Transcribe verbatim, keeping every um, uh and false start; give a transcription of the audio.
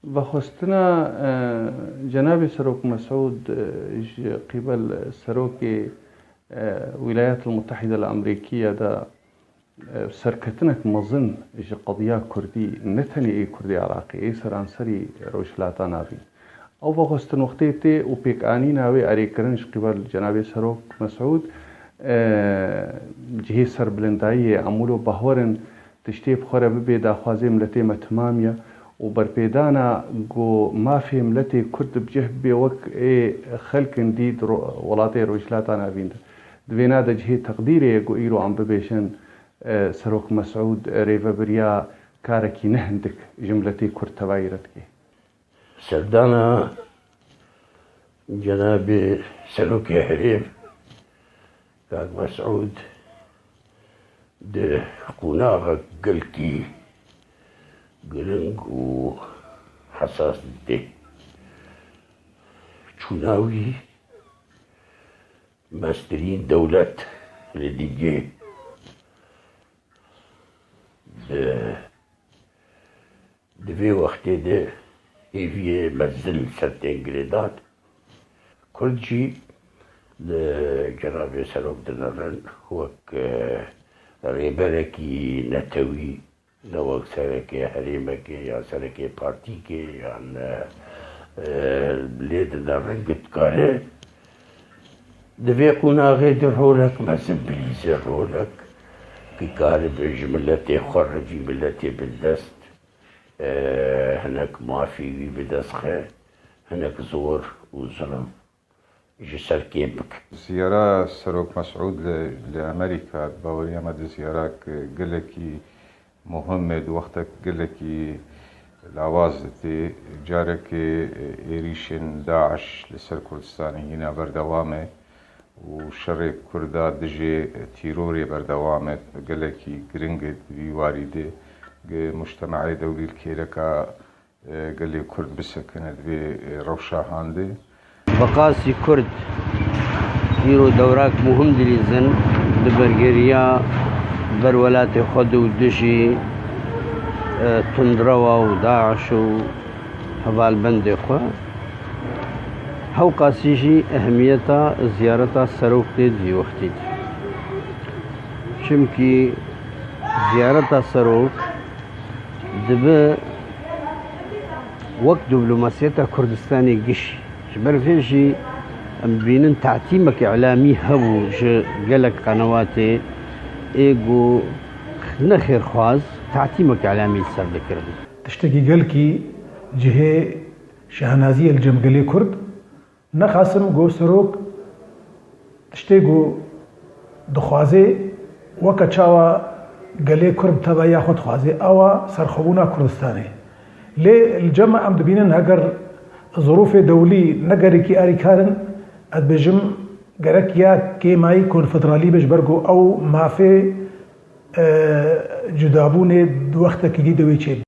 Vexwestina, e, Cenabê Serok Mesûd, e, ji qîbel Serokê, e, Wîlayetê Mutehîde li Amerîkî ya de, e, serketinek mezin ji qediya Kurdî, ne tenê ê Kurdê Iraqê, ê seranserî Rojhilata Navîn. Ew vexwestin wextê tê û pêkanîna wê erêkirin ji qîbel Cenabê Serok Mesûd, e, cihê serbilindayî ye. Em wilo bahwer in tiştê bi xwe re bibê daxwazê miletê me timam ye û berpêdana ku mafê miletê Kurd bi cih bibê wek ê xelkin dî di ro-, welatê Rojhilata Navîn de. Di vêna de cihê teqdîrê ye ku îro em bibêjin, e, Serok Mesûd rêvebiriya karekî ne hindik ji miletê Kurd tevayî re dike. Serdana Cenabê Serokê Herêm, Kak Mesûd, di qonaxek gelkî giring û hesas didê. Çûna wî mestirîn dewlet li dîgê bi Di vê wextê de hêviyê mezin li ser tên girêdan. Kurd jî li cenabê serok dinerin wek, e, rêberekî netewî, ne wek serekê herêmekê ya serekê partîkê yan, e, e, lê dinerin ku dikare Di vê qonaxê de rolek mezin bilîze, rolek ku karibe ji miletê xwe re vî miletê bindest, e, hinek mafê wî bi dest xe, hinek zor û zulm ji ser kêm bike. Ziyara Serok Mesûd li, li Amerîka, baweriya me di ziyara ku gelekî muhim e, di wextek gelekî lawaz de tê. Carekê êrîşên DAIŞ li ser Kurdistanê hîna berdewam e û şerê Kurda dijî tîrorê berdewam e. Gelekî giring e di vî warî de ku mujtemaê dewlî li kêleka gelê Kurd bisekine di vê rewşa han de. Bi qasî Kurd îro dewrak muhim dilîzin di bergeriya ber welatê xwe de û dijî, e, tundrewa û DAIŞ û hevalbendê xwe. Hewqasî jî ehemiyeta ziyareta serok tê di vî wextî de. Çimkî ziyareta serok dibe wek diplomasiyeta Kurdistanê gişî. Ji ber vê jî em dibînin te'tîmek îlamî hebû ji gelek qenewatê ê ku ne xêrxwaz te'tîmek îlamî li ser dikirin. Tiştekî gelkî cihê şehnaziyê li cem gelê Kurd. Nexasim ku serok tiştê ku dixwaze weke çawa gelê Kurd bi tevahiya xwe dixwaze, awa serxwebûna Kurdistanê. Lê li cem me em dibînin heger zirûfê dewlî ne gelekî alîkar in, ez dibêjim gerek ya kêmayî konfederalî be, ji ber ku ew mafê, e, cudabûnê di wextekî dî de wê çêbibe.